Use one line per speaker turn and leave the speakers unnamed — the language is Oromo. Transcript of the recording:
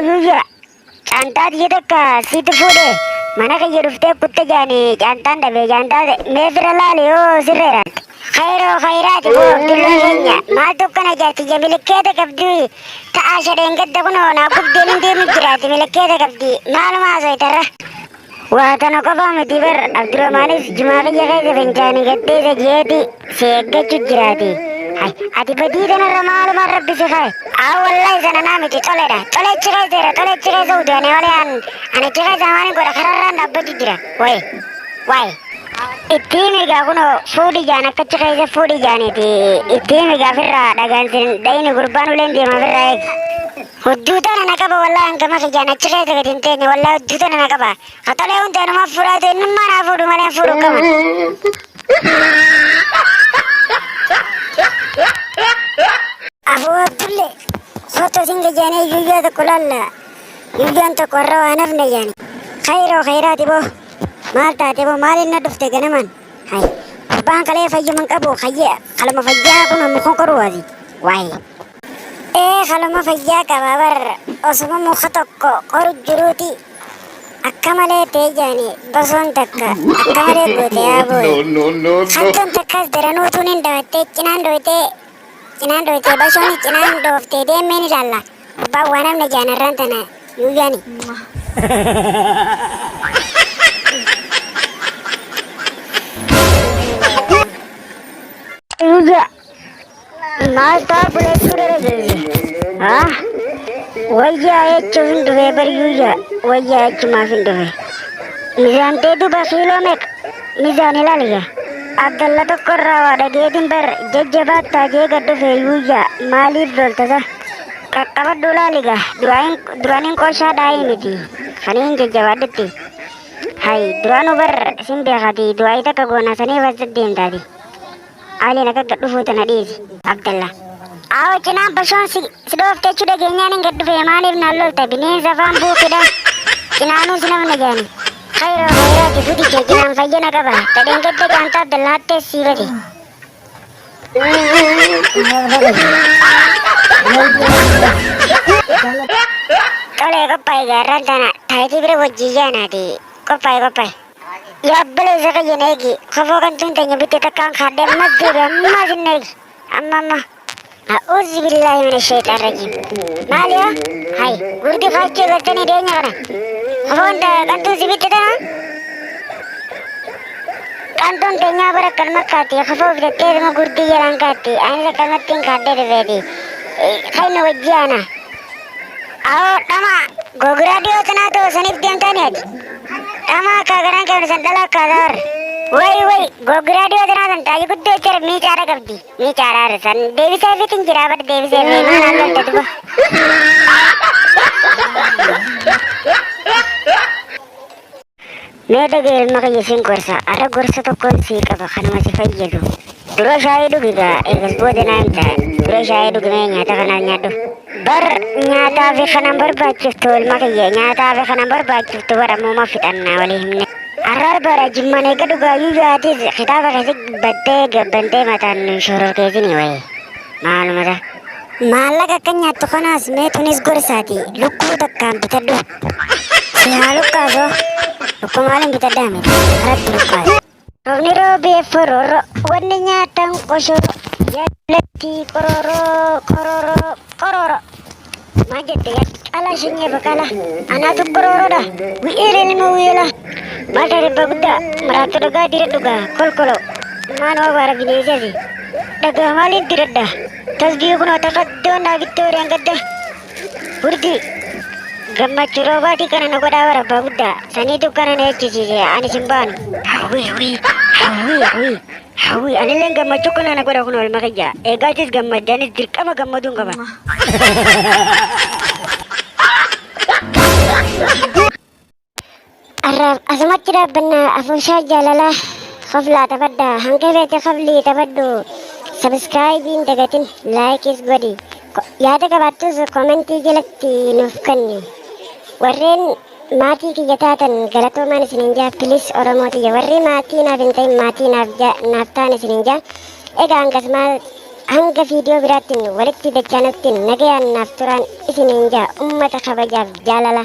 Abooyuyya caantaa tiyya takka sitti fuudhe mana kiyya dhuftee kutte jaani caantaan dhabe caantaa mee fira laali yoo sirreera. Khayroo khayraati boo Abdullaa keenya maaltu akkana jaartiyya milikkeeta qabdi ta'aa shadheen gadda kunoo naa gubdeen hin deemu jiraati milikkeeta qabdi maaluma haasoytarra. Waa tana qofaa miti bar Abdurrahmaanis jimaa kiyya keessa fincaanii gaddeessa jeeti si eeggachu jiraati. Hay ati badii tanarra maalumaan rabbi si kaa'e. Aa wallahi sana naa miti toledha. Tole achi keessa jira tole achi keessa utu ani malee an ani achi keessa maalin godha kararraan dhaabbachu jira. Wayi wayi. Itti himi gaa kunoo fuudhi jaan akka achi keessa fuudhi jaaniiti. Itti himi gaa firraa dhagaan sin dhayini gurbaan uleen deema firraa eegi. Hudduu tana na qaba wallahi hangama kiyyaan achi keessa gadi hin teenye wallahi hudduu tana na qaba. Ka tolee hunda anuma fuudhaatu innummaa naa fuudhu malee hin fuudhu qaba. Aboo Abdulle foto sin gajaanee guyyaa tokko laalla guyyaan tokko har'a waan hafne jaani. Kayroo kayraati boo maal taate boo maaliin na dhufte ganamaan. Hay gurbaan kalee fayyuma hin qabu kayyee kaluma fayyaa kun amma konkoruwaati. Waayee. Ee kaluma fayyaa qaba bar osuma muka tokko qoru jiruuti akka malee ta'e jaani bosoon takka akka malee goote yaa booyi.
No, no, no, no.
Hattuun takkas daranuutuun hin dawattee cinaan dhoytee cinaan dhoytee bashoon cinaan dhooftee deemeen ilaalla. Gurbaan waan namni jaanarraan tana yuuyyaani. Yuuyyaa. Maal ta'a buleessuu dargaggeessi? Haa? Wayyaa jechuuf hin dhufee bar yuuyyaa. Wayyaa jechumaaf hin dhufe. Mizaan tee duba kiiloo meeqa? Mizaan ilaali gaa. Abdalla tokko irraa waa dhageetiin bar jajjabaattaa jee gad dhufe yuuyyaa. Maaliif loltasa? Qaqqabadhu ilaali gaa. Duraaniin qooshaa dhaayii miti. Kaniin jajjabaadhutti. Hay duraanuu bar sin beekati du'aayii takka goona saniif as deddeemtaati. Aliin akka gad dhufuu tana dhiisi. Abdalla. Aawo cinaan bashoon si si dhoofte jechuu dhageenyaan hin gad dhufe maaliif naan lolta bineensa afaan buukidha. Cinaanuu si namna jaani. Kayroo kayraati gudicha cinaan fayyana qaba. Tadheen gadda caantaa Abdalla hattee sii bade. Tolee qophaa'e gaarraan tana taayitii bira wajjii jaanaati. Qophaa'e qophaa'e. Yaa obboleessa kiyya na eegi. Kofoo kantuun teenya bitte takkaan kaadhe ammas deebi ammas hin eegi. Amma amma. A'uuzu billaahi mina shayxaan rajiim. Maali yaa? Hay gurdi kaachuu eegaltanii dhiyeenya kana. Kofoon qantuun si bitte tana. Qantuun teenyaa bara akkanuma kaatti kofoo bitattee sama gurdii jalaan kaatti. Anis akkanumatti hin kaadhee dhufeeti. Kayna wajjii ana. Awoo dhama gogiraa dhiyoo tanaa ta'u saniif deemtaani ati. Dhama akka garaan qabne san dhala akka taar. Way way gogiraa dhiyoo tanaa san taa'ii guddoo jira miicaadha qabdi. Miicaadha san deebisee fitin jira bar deebisee fi maal halluu adda duba. Mee dhagee ilma kiyya sin gorsa arra gorsa tokkoon sii qaba kanuma si fayyadu. Dura shaayii dhugi gaa eegas booda naa himta dura shaayii dhugi mee nyaata kanaan nyaadhu. Bar nyaataa fi kanan barbaachiftu ilma kiyya nyaataa fi kanan barbaachiftu bar ammuma fixannaa walii himne. Arra bara jimman eega dhugaa yuyyuu atis kitaaba keessa battee gabbantee mataan nun shororkeessinii wayii maaluma ta'a. Maallaqa akka nyaattu kanaas mee tunis gorsaati lukkuu takkaan bitadhu. Si haa lukkaasoo. Lukkuu maaliin bitadhaa miti. Rabbi lukkaasa. Roobni roobee fororo wanni nyaatan qoshoro yaalatti qororoo qororoo qororo. Maal jette yaa qalaa shinyee baqala anaatu qororoodha wi'eela ilma wi'eela. Maal taate abbaa guddaa maraattu dhagaa dira dhugaa kolkolo maal waa baara bineensasi dhagaa maaliin diradha tasbii kunoo takaddoon dhaabittoo gadda. Hurdi gammachuu roobaatii kana na godhaa bara abbaa guddaa saniitu kana na jechisiise ani sin baanu. Hawwii hawwii hawwii hawwii hawwii anilleen gammachuu kana na godha kun olma kiyya eegaatis gammadde anis dirqama gammaduun qaba. Arraaf asumatti dhaabbanna afooshaa jaalalaa koflaa taphadhaa hanga feete koflii taphadhu sabiskiraayibiin dagatin laayikis godhi yaada qabaattus koomentii jalatti nuuf kenni warreen maatii kiyya taatan galatoomaan isinin jaa pilis oromoo tiyya warri maatii naaf hin ta'in maatii naaf ta'an isinin jaa egaa hangas Hanga viidiyoo biraattiin walitti dachaanutti nagayaan naaf turaan isiniin jaa ummata kabajaaf jaalala.